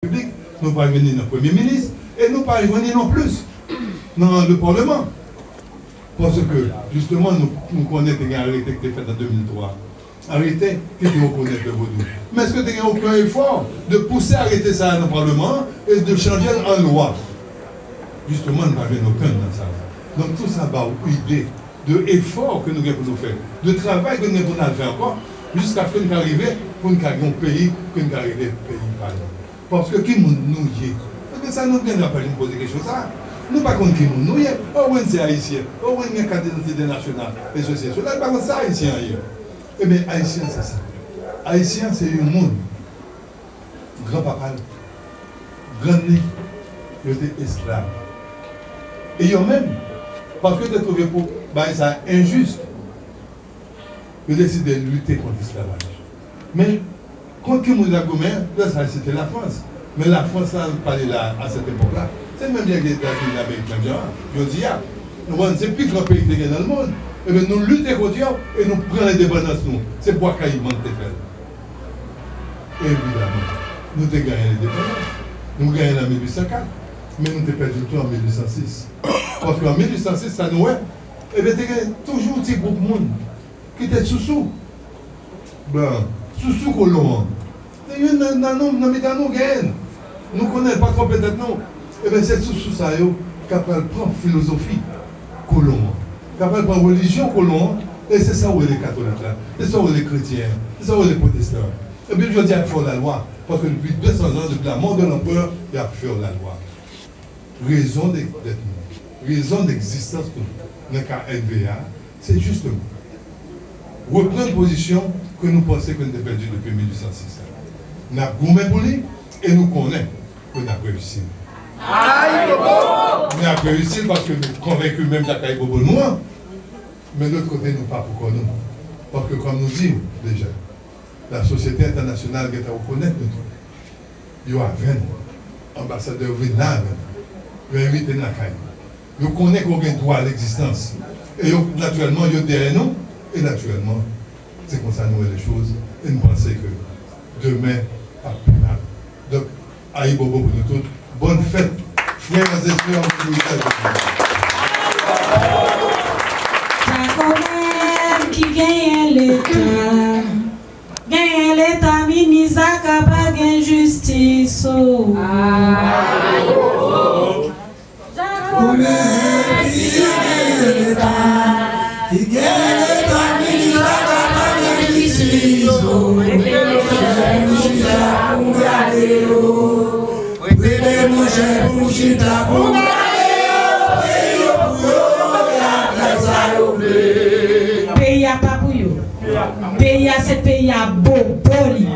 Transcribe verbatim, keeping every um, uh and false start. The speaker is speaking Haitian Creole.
Repiblik, nou pa jwenn li nan premye minis, e nou pa jwenn li non plis nan le Parlement. Paske, jisteman, nou, nou konnen te gen arete ki te fèt an de mil twa. Arete ki te rekonèt le vodou. Men èske te gen okenn efò de pouse arete sa a nan Palman an e de chanje l an lwa? Jisteman, nou pa jwenn okenn nan sa yo. Donk, tou sa ba w ide de efò ke nou gen pou nou fè, de travay ke nou gen pou n al fè ankò, jiskaske n ka rive pou n ka gen yon peyi ke n ka rele peyi pa nou. Paske ki moun nou ye? Paske sa nou gen dwa pa janm poze kesyon sa. Nou pa konn ki moun nou ye. O, mwen se Ayisyen. O, mwen gen kat idantite nasyonal. E sesi, e sela. Nou pa konn sa Ayisyen an ye. Ebyen, Ayisyen se sa. Ayisyen se yon moun. Granpapa l, grann li, yo te esklav. E yo menm, paske yo te twouve pou bagay sa a enjis, yo deside lite kont esklavaj. Men, kont ki moun l ap goumen, lè sa a se te Lafrans. Men Lafrans la, nou pale la, a sèt epòk la, se menm jan ki Etazini Amerik menm jan an, jodi a. Nou konprann, se pi gran peyi ki te gen nan lemonn. Ebyen, nou lite kont yo e nou pran lendepandans nou. Se Bwa Kayiman ki te fè l. Evidaman, nou te genyen lendepandans. Nou genyen l an mil uit san kat, men nou te pèdi l tou an mil uit san sis. Paske an mil uit san sis, sa nou wè, ebyen, te gen toujou ti gwoup moun ki te sousou blan an, sousou kolon an. Te youn nan, nan nou, nan mitan nou genyen l. Nou konnen l, pa twonpe tèt nou. Ebyen, se sousou sa yo k ap pral pran filozofi kolon an, k ap pral pran relijyon kolon an, e se sa w rele katolik la, se sa w rele kretyen an, se sa w rele pwotestan an. Epi jodi a, y ap fè w lalwa, paske depi de san zan, depi la mort de l'empereur, y ap fè w lalwa. Raison d'être nou, raison d'existence nou, nan ka N V A, se jisteman reprann pozisyon ke nou panse ke nou te pèdi depi mil uit san sis la. N ap goumen pou li e nou konnen ke n ap reyisi l. N ap reyisi l paske nou konvenki menm jan ak Ayibobo nou an, men lòt kote nou pa pou kò nou. Paske kòm nou di w deja, lasosyete entènasyonal gentan rekonèt nou tou. Yo avè n. Anbasadè yo vin la avè n. Yo envite n lakay yo. Yo konnen ke yo gen dwa a legzistans. E yo, natirèlman, yo dèyè nou. E natirèlman, se konsa nou wè lechòz. E n panse ke demen ap pi mal. Donk, ayibobo pou nou tout. Bòn fèt, frè e sè, Minis Leta. Sa kòmèm ki genyen Leta. Genyen Leta, minis, sa ka pa gen jistis, o. Konnen ki genyen Leta, ki genyen Leta, minis, sa ka pa gen jistis, o. Chèf nou chita pou gade yo. Prete nou chèf nou chita pou gade yo. Peyi yo pou yo, y ap fè sa yo vle. Peyi a pa pou yo. Peyi a se peyi a bobo li.